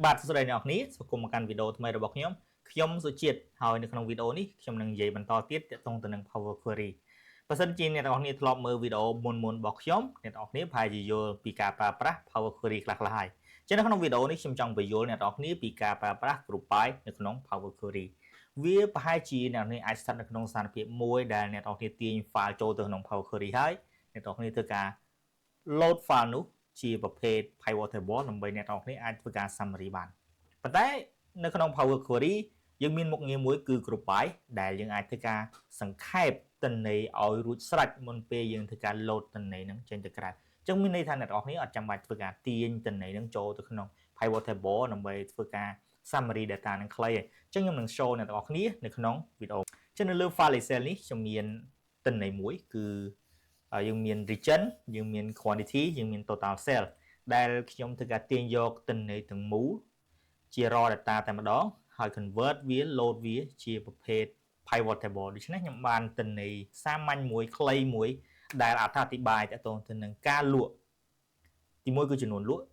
បាទសួស្តីអ្នកទាំងអស់គ្នាស្វាគមន៍មកកាន់វីដេអូថ្មីរបស់ខ្ញុំខ្ញុំសុជាតិហើយនៅក្នុងវីដេអូនេះខ្ញុំនឹងនិយាយបន្តទៀតទាក់ទងទៅនឹង Power Query បើសិនជាអ្នកទាំងអស់គ្នាធ្លាប់មើលវីដេអូមុនមុនរបស់ខ្ញុំអ្នកទាំងអស់គ្នាប្រហែលជាយល់ពីការប្រើប្រាស់ Power Query ខ្លះៗហើយចឹងនៅក្នុងវីដេអូនេះខ្ញុំចង់ពន្យល់អ្នកទាំងអស់គ្នាពីការប្រើប្រាស់ Group By នៅក្នុង Power Query វាប្រហែលជាអ្នកទាំងអស់គ្នាអាចស្ថិតនៅក្នុងស្ថានភាពមួយដែលអ្នកទាំងអស់គ្នាទាញ file ចូលទៅក្នុង Power Query ហើយអ្នកទាំងអស់គ្នាធ្វើការ load file នោះជាប្រភេទ pivot table ដើម្បីអ្នកទាំងអស់គ្នាអាចធ្វើការ summary បានប៉ុន្តែនៅក្នុង Power Query យើងមានមុខងារមួយគឺ group by ដែលយើងអាចធ្វើការសង្ខេបទិន្នន័យឲ្យរួចស្រេចមុនពេលយើងធ្វើការ load ទិន្នន័យហ្នឹងចេញទៅក្រៅអញ្ចឹងមានន័យថាអ្នកទាំងអស់គ្នាអត់ចាំបាច់ធ្វើការទាញទិន្នន័យហ្នឹងចូលទៅក្នុង pivot table ដើម្បីធ្វើការ summary data ហ្នឹងខ្លីឯងអញ្ចឹងខ្ញុំនឹង show អ្នកទាំងអស់គ្នានៅក្នុងវីដេអូអញ្ចឹងនៅលើ file Excel នេះខ្ញុំមានទិន្នន័យមួយគឺយើងមាន region យើងមាន quantity យើងមាន total sale ដែលខ្ញុំធ្វើការទាញយកទិន្នន័យទាំងមូលជា raw data តែម្ដងហើយ convert វា load វាជាប្រភេទ pivot table ដូច្នេះខ្ញុំបានទិន្នន័យសាមញ្ញមួយខ្លីមួយដែលអត្ថាធិប្បាយទាក់ទងទៅនឹងការលក់ទីមួយគឺចំនួនលក់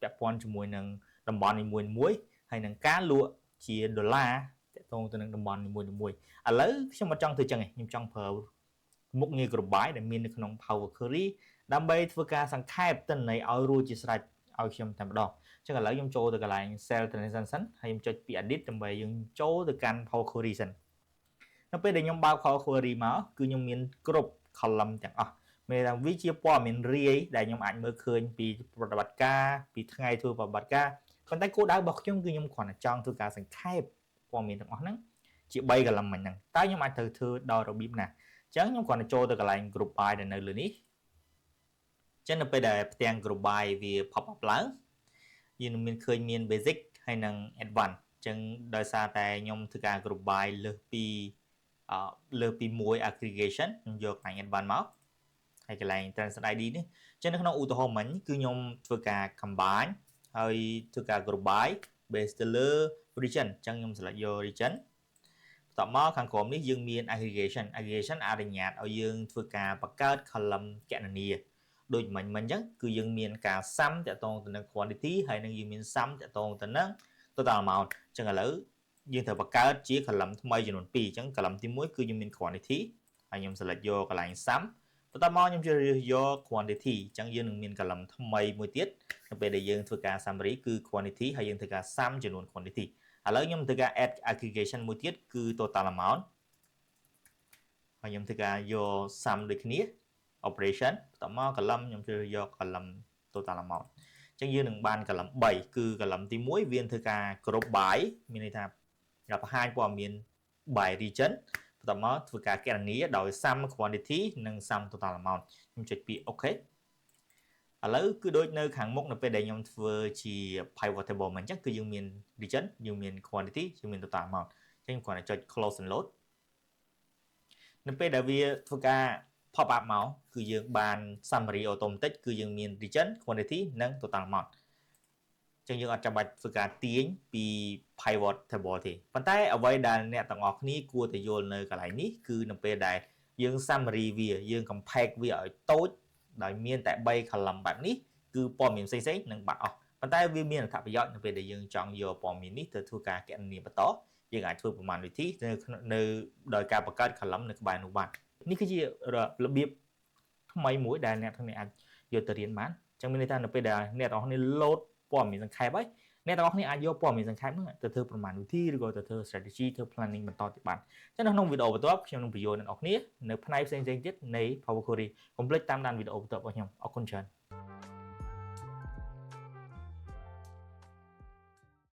ពាក់ព័ន្ធជាមួយនឹងតំបន់នីមួយៗហើយនឹងការលក់ជាដុល្លារទាក់ទងទៅនឹងតំបន់នីមួយៗឥឡូវខ្ញុំអត់ចង់ធ្វើចឹងទេខ្ញុំចង់ប្រើមុខងារ group by ដែលមាននៅក្នុង Power Query ដើម្បីធ្វើការសង្ខេបទិន្នន័យឲ្យរួចជាស្រេចឲ្យខ្ញុំតែម្ដងអញ្ចឹងឥឡូវខ្ញុំចូលទៅកន្លែង Cell Transaction សិនហើយខ្ញុំចុចពី Edit ដើម្បីយើងចូលទៅកាន់ Power Query សិននៅពេលដែលខ្ញុំបើក Power Query មកគឺខ្ញុំមានគ្រប់ column ទាំងអស់មានថាវាជាព័ត៌មានរាយដែលខ្ញុំអាចមើលឃើញពីប្រតិបត្តិការពីថ្ងៃធ្វើប្រតិបត្តិការប៉ុន្តែគោលដៅរបស់ខ្ញុំគឺខ្ញុំគ្រាន់តែចង់ធ្វើការសង្ខេបព័ត៌មានទាំងអស់ហ្នឹងជា3 column មិញហ្នឹងតើខ្ញុំអាចត្រូវធ្វើដល់របៀបណាអញ្ចឹងខ្ញុំគ្រាន់តែចូលទៅកន្លែង group by ដែលនៅលើនេះចឹងនៅពេលដែលផ្ទាំង group by វា pop up ឡើងយើងនឹងមានឃើញមាន basic ហើយនិង advanced អញ្ចឹងដោយសារតែខ្ញុំធ្វើការ group by លើសពីមួយ aggregation ខ្ញុំយកកន្លែង advanced មកហើយកន្លែង transaction ID នេះអញ្ចឹងនៅក្នុងឧទាហរណ៍មិញគឺខ្ញុំធ្វើការ combine ហើយធ្វើការ group by base ទៅលើ region អញ្ចឹងខ្ញុំ select យក region បន្ទាប់មកខាងក្រោមនេះយើងមាន aggregation aggregation អនុញ្ញាតឲ្យយើងធ្វើការបង្កើត column គណនាដូចមិញមិញអញ្ចឹងគឺយើងមានការ sum ទាក់ទងទៅនឹង quantity ហើយនឹងយើងមាន sum ទាក់ទងទៅនឹង total amount អញ្ចឹងឥឡូវយើងត្រូវបង្កើតជា column ថ្មីចំនួន2អញ្ចឹង column ទី1គឺយើងមាន quantity ហើយខ្ញុំ select យកកន្លែង sum បន្ទាប់មកខ្ញុំជ្រើសរើសយក quantity អញ្ចឹងយើងនឹងមាន column ថ្មីមួយទៀតនៅពេលដែលយើងធ្វើការ summary គឺ quantity ហើយយើងធ្វើការ sum ចំនួន quantity ឥឡូវខ្ញុំធ្វើការ add aggregation មួយទៀតគឺ total amount ហើយខ្ញុំធ្វើការយក sum ដូចគ្នា operation បន្ទាប់មក column ខ្ញុំជ្រើសយក column total amount អញ្ចឹងយើងនឹងបាន column 3គឺ column ទី1វាធ្វើការ group by មានន័យថាបង្ហាញព័ត៌មាន by region បន្ទាប់មកធ្វើការគណនាដោយ sum quantity និង sum total amount ខ្ញុំចុចពី OK ឥឡូវគឺដូចនៅខាងមុខនៅពេលដែលខ្ញុំធ្វើជា pivot table មកអញ្ចឹងគឺយើងមាន region យើងមាន quantity យើងមាន total amount អញ្ចឹងខ្ញុំគ្រាន់តែចុច close and load នៅពេលដែលវាធ្វើការ pop up មកគឺយើងបាន summary automatic គឺយើងមាន region quantity និង total amount ចឹងយើងអត់ចាំបាច់ធ្វើការទាញពី pivot table ទេប៉ុន្តែអ្វីដែលអ្នកទាំងអស់គ្នាគួរតែយល់នៅកន្លែងនេះគឺនៅពេលដែលយើង summary វាយើង compact វាឲ្យតូចដោយមានតែ3 column បែបនេះគឺព័ត៌មានផ្សេងៗនឹងបាត់អស់ប៉ុន្តែវាមានអត្ថប្រយោជន៍នៅពេលដែលយើងចង់យកព័ត៌មាននេះទៅធ្វើការគណនាបន្តយើងអាចធ្វើប្រមាណវិធីនៅនៅដោយការបង្កើត column នៅក្បែរនោះបាននេះគឺជារបៀបថ្មីមួយដែលអ្នកទាំងនេះអាចយកទៅរៀនបានអញ្ចឹងមានន័យថានៅពេលដែលអ្នកទាំងអស់គ្នា load ព័ត៌មានសង្ខេបហើយអ្នកទាំងអស់គ្នាអាចយកព័ត៌មានសង្ខេបហ្នឹងទៅធ្វើប្រមាណវិធីឬក៏ទៅធ្វើ strategy ធ្វើ planning បន្តទៀតបានអញ្ចឹងនៅក្នុងវីដេអូបន្ទាប់ខ្ញុំនឹងពន្យល់អ្នកទាំងអស់គ្នានៅផ្នែកផ្សេងៗទៀតនៃ Power Query កុំភ្លេចតាមដានវីដេអូបន្ទាប់របស់ខ្ញុំអរគុណច្រើន។